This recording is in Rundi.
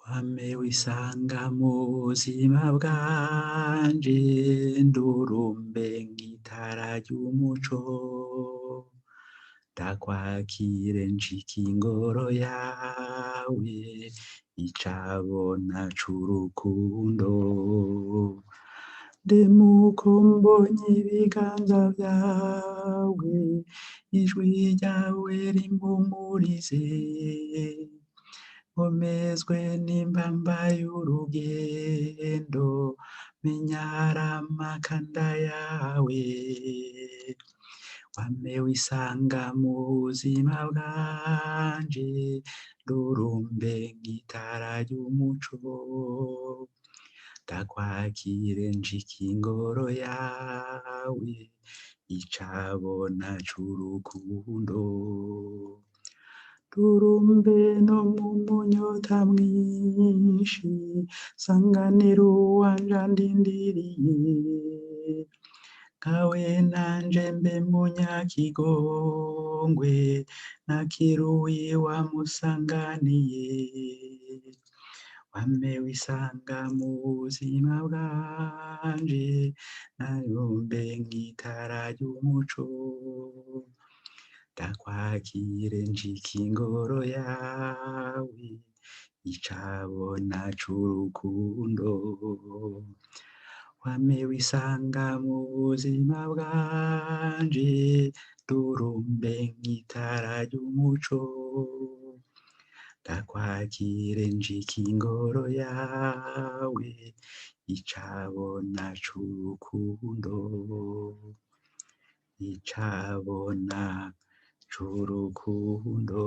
Wame wisanga mu buzima bwanje, ndurumbe nk'itara ry'umuco, ndakwakire nshike ingoro yawe, icabona c'urukundo. Ndemuko mbonye ibiganza vyawe, ijwi ryawe rimpumurize, nkomezwe n'impamba y'urugendo, menyara amakanda yawe. Wame wisanga mu buzima bwanje, ndurumbe nk'itara ry'umuco, ndakwakire nshike ingoro yawe, icabona c'urukundo. Ndurumbe no mu munyota mwinshi, sanganira uwanje andindiriye, nkawe nanje mbe munyakigongwe, nakiruyi wamusanganiye. Wame wisanga mu buzima bwanje, nayumbe nk'itara ry'umuco, ndakwakire nshike ingoro yawe, icabona c'urukundo. Wame wisanga mu buzima bwanje, ndurumbe nk'itara ry'umuco, ndakwakire nshike ingoro yawe, icabona c'urukundo, icabona c'urukundo.